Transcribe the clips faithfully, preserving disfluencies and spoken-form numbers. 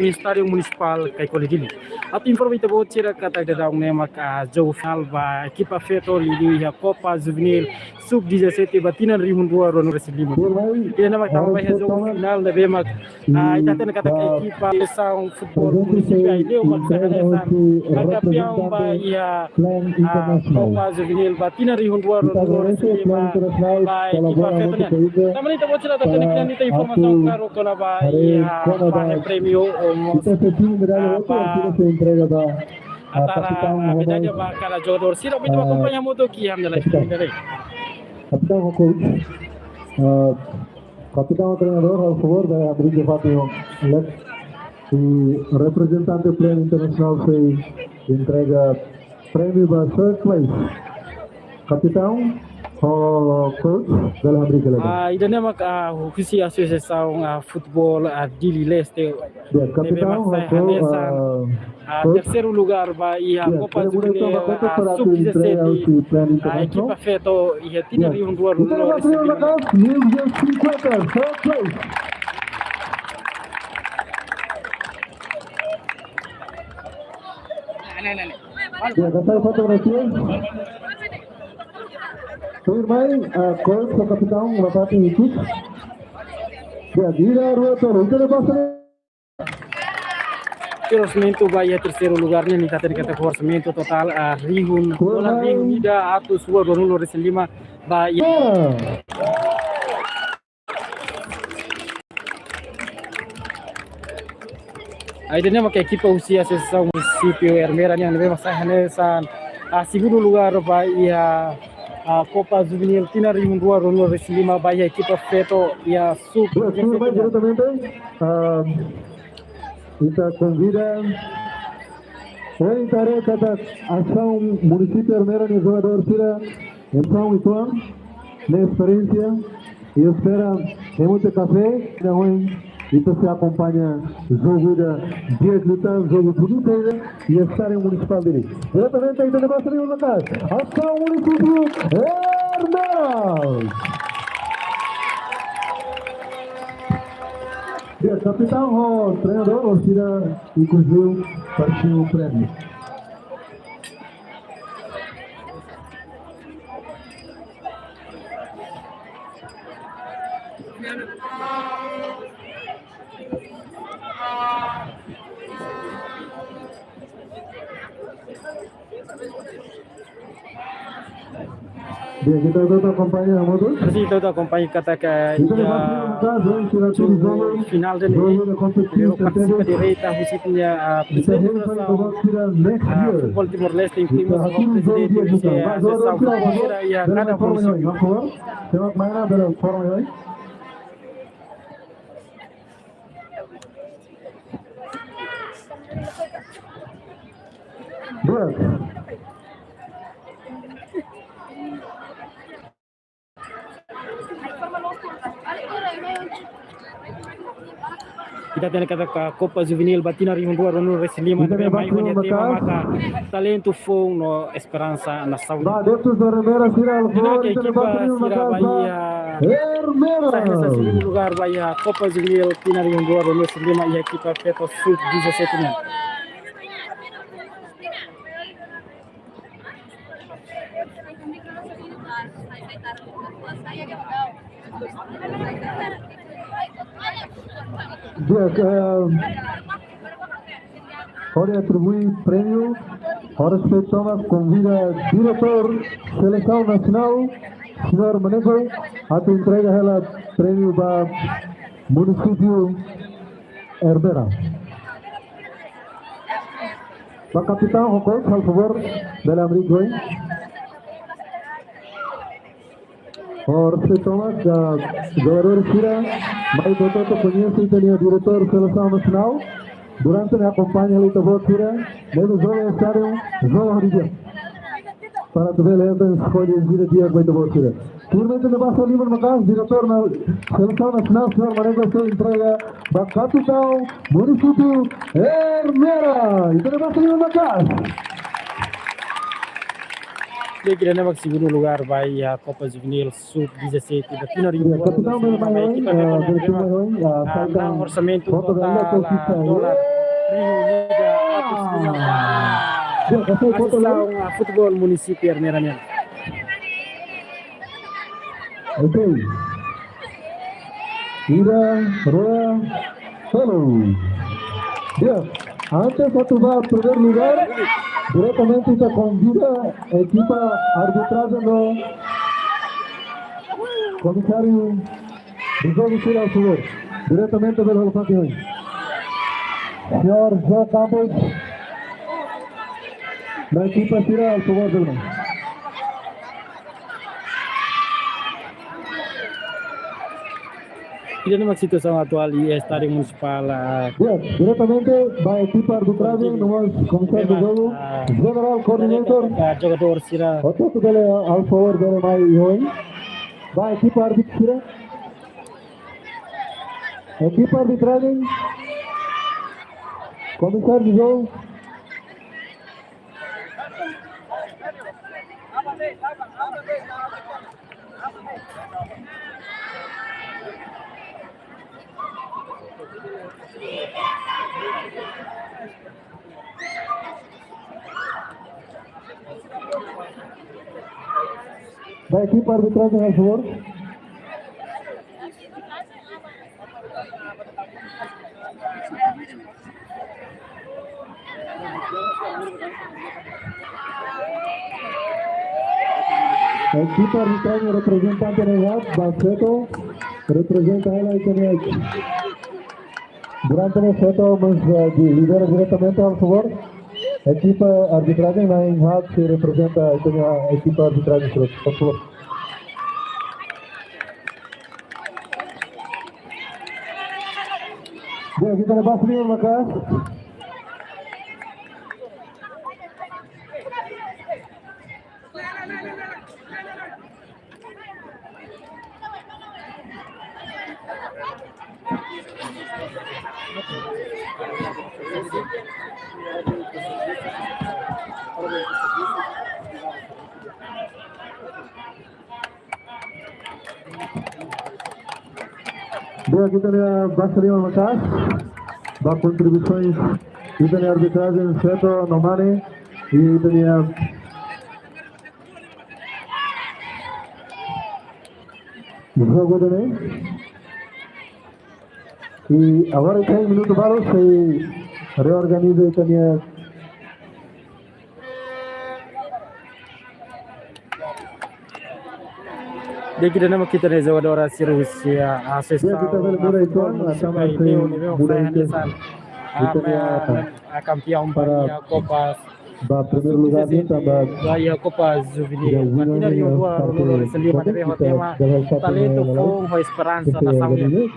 Estádiu Munisipál Caicoli Dili. Atu informa ita-boot sira katak daudaun ne'e maka jogu finál ba ekipa feto liuliu iha Copa Juvenil Sub dezassete ba tinan rihun rua ruanulu resin lima. Ida-ne'e maka tama ba iha jogu finál ne'ebé maka, ah, ita hatene katak ekipa selesaun futeból munisípiu Aileu maka sai hanesan, ah, kampeaun ba iha, ah, Copa Juvenil ba tinan rihun rua ruanulu resin lima ba ekipa feto nian. Tanba ne'e ita-boot sira atu hatene kle'an ita informasaun klaru kona-ba iha fahe prémiu, ah, ba, ah, tarde, ah, medalla ba kada jogadór. Sira obrigadadu ba akompaña hamutuk iha ne'e. Kapitán ho coach. Ah, kapitán ho treinadór, por favór, bele abri fatin lek. I reprezentante Plan Internasionál sei entrega prémiu ba third place. Kapitán ho coach, bele abri lek. Ah, ida-ne'e maka, ah, husi Asosiasaun, ah, Futeból, ah, Dili Leste. Ya, ne'ebé kapitán maka ho sai coach, hanesan, ah, ah, terseiru lugár ba iha Copa Juvenil, ah, Sub dezassete, ah, ekipa feto iha tinan rihun rua ruanulu resin lima. Ya, kasih foto berarti. Tuirmai, ah, coach ho kapitán, ba fatin ikut. Ya, gira rua tolu, ita-nia pasa. Oferesimentu ba iha terseiru lugár nian, ita hatene katak oferesimentu totál, ah, rihun, dolar rihun ida atus rua ruanulu resin lima ba iha. Ah, ida-ne'e maka ekipa husi Asosiasaun Munisípiu Ermera nian ne'ebé maka sai hanesan, ah, segundu lugár ba iha, ah, Copa Juvenil tinan rihun rua ruanulu resin lima ba iha ekipa feto iha Sub dezassete. Diretamente, ah, ita konvida, oi, ita haree katak Asosiasaun Munisípiu Ermera nia jogadór sira, emosaun uitoan, ne'e esperiénsia, i espera, hemu tiha kafé, ita sei akompaña jogu ida di'ak liután, jogu bonita ida, iha Estádiu Munisipál Dili. Diretamente, ita basa liman maka'as. Asosiasaun Munisípiu Ermera. Ya, kapitán ho treinadór, orsida inkluziv, partidu prémiu. Di'ak, ita hotu akompaña hamutuk. Sim, ita hotu akompaña katak iha jogu finál ida-ne'e, ne'ebé partisipa direta husi ita-nia, ah, prezidente federasaun, ah, futeból Timor-Leste, inklui mós prezidente husi, ah, Asosiasaun Futeból sira iha kada munisípiu. Di'ak. Ita hatene katak Copa Juvenil ba tinan rihun rua ruanulu resin lima ne'ebé mai ho nia tema maka talentu foun no esperansa nasaun. Ba, adeptus Ermera sira, ida-ne'e maka ekipa sira ba iha, Ermera, sai hanesan segundu lugár ba iha Copa Juvenil tinan rihun rua ruanulu resin lima iha ekipa feto Sub dezassete nian. Di'ak, eh, hodi atribui prémiu, hodi respeita, konvida diretór selesaun nasionál, señór Maneco, atu entrega hela prémiu ba munisípiu Ermera. Ba kapitán ho coach, por favór, bele abri goin. Orsida Thomas, ah, jogadór sira, mai ita hotu koñese ita-nia diretór selesaun nasionál. Durante ne'e akompaña hela ita-boot sira, ne'e joga estádiu, joga hodi di'ak. Para atu bele hetan eskollu sira di'ak ba ita-boot sira. Tuirmai ita basa liman maka'as, diretór selesaun nasionál, señór Maneco, sei entrega ba kapitán munisípiu Ermera. Ita basa liman maka'as. Ekipa ida-ne'e mak segundu lugar ba iha Copa Juvenil Sub dezassete ba tinan rihun rua, kapitán, ekipa ne'ebé, ah, iha orçamentu totál, ah, dolar rihun ida atus lima. Asosiasaun, ah, Futeból Munisípiu Ermera nian. Ok. Ida, rua, tolu. Ya, antes atu ba primeiru lugar, diretamente ita konvida ekipa arbitrajen no komisáriu de jogu sira, ha'u favór. Diretamente bele halo fatin oin. Señór José Campos, no ekipa sira, ha'u favór, bele mai. Ida-ne'e mak situasaun atuál iha Estádiu Munisipál, ah, ya, diretamente ba ekipa arbitrajen, no mós komisáriu de jogu, ah, jenerál koordenadór, ah, jogadór sira. Hotu-hotu bele, ha'u favór, bele mai oin. Ba ekipa árbitru sira. Ekipa arbitrajen, komisáriu de jogu. Ba ekipa arbitrajen, ha'u favór. Ekipa arbitrajen reprezentante ne'e ba Feto, reprezenta hela ita-nia. Durante ne'e Feto mós, eh, di-, lidera diretamente, ha'u favór. Ekipa arbitrajen na'in haat sei reprezenta ita-nia ekipa arbitrajen, ha'u favór. Di'ak, ita-nia basa liman maka'as. Di'ak, ita-nia basa liman maka'as ba kontribuisaun ita-nia arbitrajen Feto no Mane, i ita-nia jogu ida-ne'e. I agora tem minutu balu sei reorganiza ita-nia. Di'ak, ida-ne'e mak ita-nia jogadór sira husi, ah, Asociasaun Futeból Munisípiu Aileu, ne'ebé mak sai hanesan, ah, ah, kampiaun ba iha Copa ba primeiru lugar, sub dezassete, tanba ba iha Copa Juvenil ba tinan rihun rua ruanulu-resin-lima, ne'ebé ho tema Talentu Foun ho Esperansa Nasaun nian.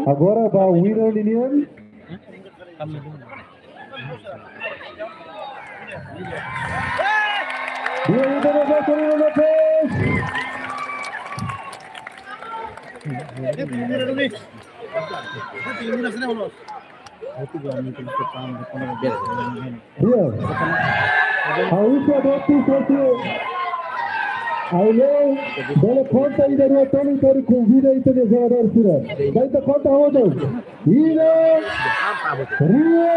Agora ba winner ninian. Dia itu dapat terima lepas. Dia. Ha'u isi atu sesi. Aileu, bele konta ida, rua, tolu, ita konvida ita-nia jogadór sira. Ba ita konta hotu. Ida, rua,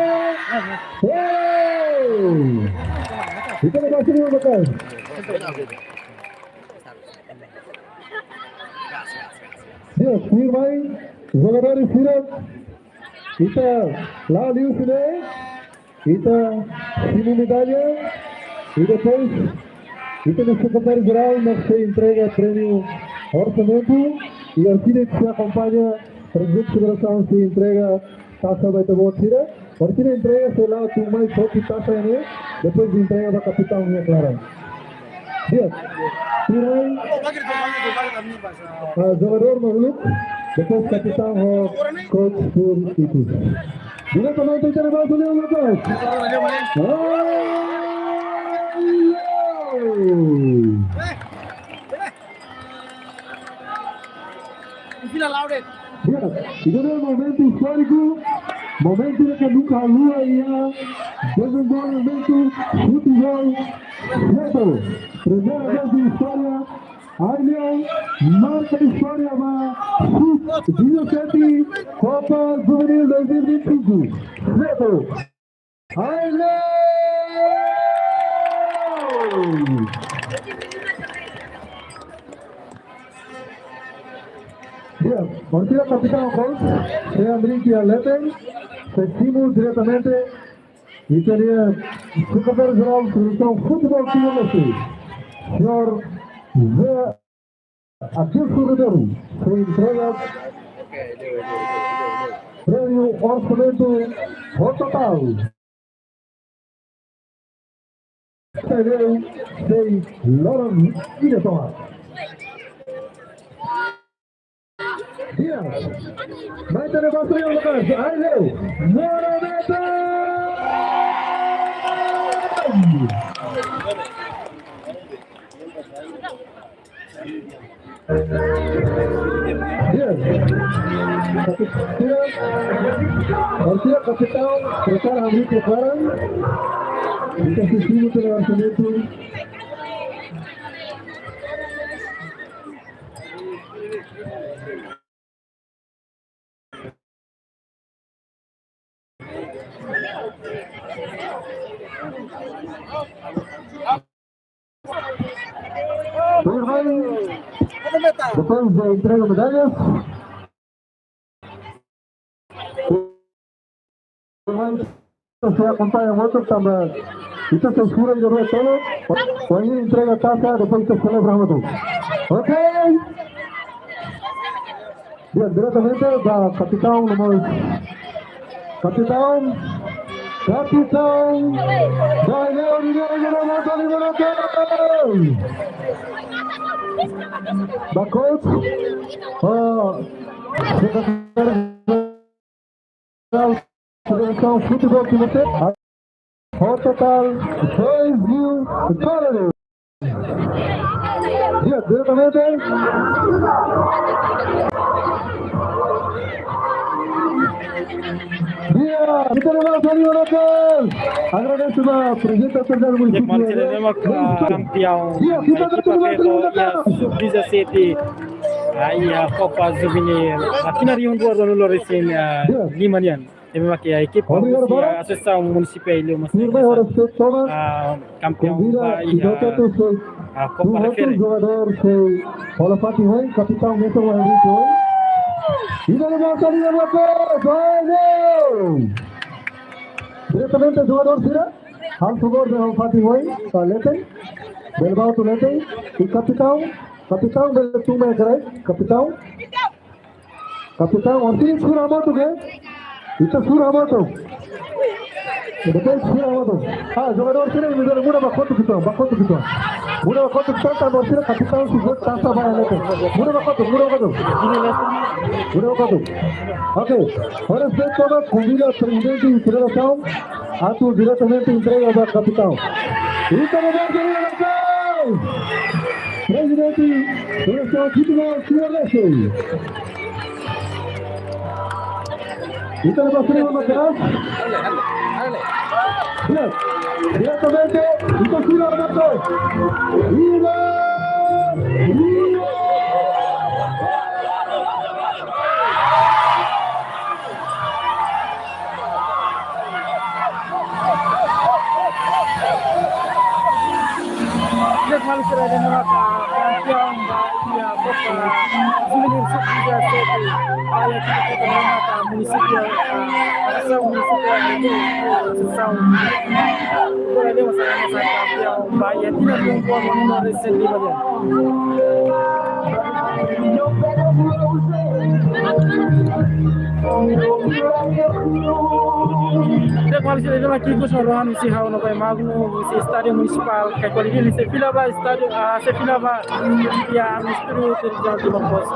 tolu. Ita-nia basa liman maka'as. Di'ak, tuirmai, jogadór sira. Ita la'o liu fila, ita simu medalla, i depois ita-nia sekretáriu jerál mak sei entrega prémiu orsamentu, i orsida ita sei akompaña prezidente federasaun sei entrega tasa ba ita-boot sira. Orsida entrega sei la'o tun mai foti tasa ne'e, depois entrega ba kapitaun iha klaran. Di'ak. Tuirmai, ah, jogadór Mauluk, depois kapitaun ho coach por itu. Diretamente ita-nia basa liman maka'as. Aileu. Fila laude. Ya, ida-ne'e momentu istóriku, momentu ne'ebé nunka haluha iha dezenvolvimentu futeból feto. Primeira vez na istória, Aileu marka istória ba sub dezassete Copa Juvenil dois mil e vinte e cinco. Feto. Aileu! Ya, orsida kapitaun coach, Sr. Andrique Alete, sei simu diretamente, i teria Sekretáriu Jerál Federasaun Futeból Timor-Leste, Señór José Adilson Ribeiro, sei entrega prémiu orsamentu ho totál. Sei, sei, loron ida tomak. Dias. Mai tene basa yang lepas. Aileu. Morameta. Dias. Kapitaun. Orsida kapitaun. Prepara, abri, prepara. Ita sei simu tiha orsamentu. Tudo bem? Depois de entrega medalhas. Ita sei akompaña motor tanba ita sei sura iha rua tolu, bainhira entrega taxa, depois ita selebra motor. Ok? Dias, diretamente ba kapitaun nomor, kapitaun, kapitaun, ba Aileu, Aileu, Aileu, Aileu, Aileu, Aileu. Ba coach, ah, Sekretáriu Jerál Federasaun Futeból Timor-Leste, ho totál dois mil dólares. Dias, diretamente. Dias, ita-nia mós, ita-nia mós. Agradese ba Prezidente Autoridade Munisípiu. Dias, ita-nia mós, ah, kampiaun, dias, ita-nia mós, ekipa feto iha sub dezassete, ah, iha Copa Juvenil, ah, tinan rihun rua ruanulu resin, ah, lima nian. Ne'ebé mak iha ekipa, obrigadu, husi, ah, Asosiasaun Munisípiu Aileu, mas, firme, ah, ora se toma, ah, kampiaun, konvida, ba iha, ah, Copa Refere. Jogadór sei hola fatin oin, kapitaun mesak oin, oin. Ida-ne'e mós, ida-ne'e mós, vai, gol! Diretamente jogadór sira, halo favór de hola fatin oin, ba leten, bele ba hotu leten, i kapitaun, kapitaun bele tun mai iha kraik, kapitaun. Kapitaun, orsida sura hamutuk, eh? Ita sura hamutuk. Depois sura hamutuk. Ah, jogadór sira, muda, muda ba kotuk ita, ba kotuk ita. Muda ba kotuk ita, tanba orsida kapitaun sei bot taxa ba iha leten. Muda ba kotuk, muda ba kotuk. Muda ba kotuk. Ok. Agora sei toma, konvida Prezidente Federasaun atu diretamente entrega ba kapitaun. Ita-nia mós, ita-nia mós. Prezidente Federasaun Futeból Timor-Leste. Ita-nia mós, ita-nia mós. Bien. Diretamente, ita sira hamutuk. Ida! Ida! Di'ak, maluk sira, ida-ne'e maka kampiaun ba iha Copa Juvenil sub dezassete, ba iha ekipa feto, ida-ne'e maka munisípiu, ah, Asosiasaun Munisípiu, ah, Asosiasaun. Agora ida-ne'e maka kampiaun ba iha tinan rihun rua ruanulu resin lima nian. Di'ak, maluk sira, ida-ne'e maka ikus no rohan husi ha'u no pai Magno, husi Estádiu Munisipál Caicoli Dili, sei fila ba estádiu, ah, sei fila ba iha estúdiu televizaun Timor Post.